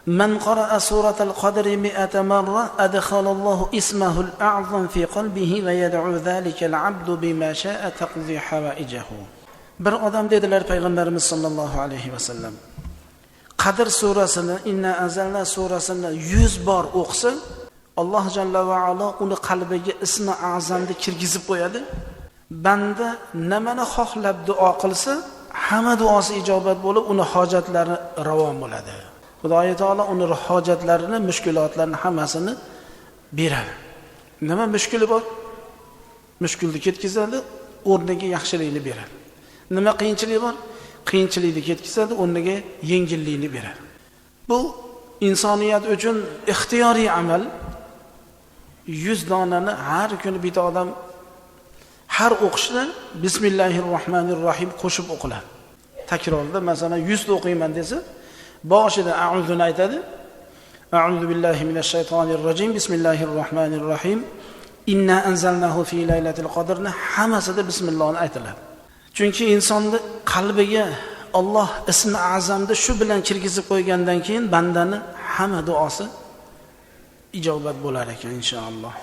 من قرأ سورة القدر 100 مرة أدخل الله اسمه الأعظم في قلبه ويدعو ذلك العبد بما شاء تقضي حوائجه. Bir odam dedilar payg'ambarimiz sollallohu alayhi vasallam, Qadr surasini, Inna anzalna surasini 100 bor o'qisa, Alloh jalla va alo uni qalbiga ismi azamni kirgizib qo'yadi. Banda nimani xohlab duo qilsa, hamma duosi ijobat bo'lib, uni hojatlari ravon bo'ladi. Xudoy taolo uni hojatlarini, mushkulotlarini hammasini beradi. Nima mushkuli bor? Mushkulni ketkazadi, o'rniga yaxshilikni beradi. Nima qiyinchilik bor? Qiyinchilikni ketkazadi, o'rniga yengillikni beradi. Bu insoniyat uchun ixtiyoriy amal. 100 donani har kuni bitta odam har o'qishda Bismillahir Rohmanir Rohim qo'shib o'qiladi. Takrorda masalan 100 ta o'qiyman desa, boshida a'udhuni aytadi. A'udhu billahi minash shaytonir rojim. Bismillahir Rohmanir Rohim. Inna anzalnahu fi laylatil qadrni hammasida bismillahni aytiladi. Chunki insonni qalbiga Alloh ismi azamni shu bilan kirgizib qo'ygandan keyin bandani hamma duosi ijobat bo'lar ekan inshaalloh.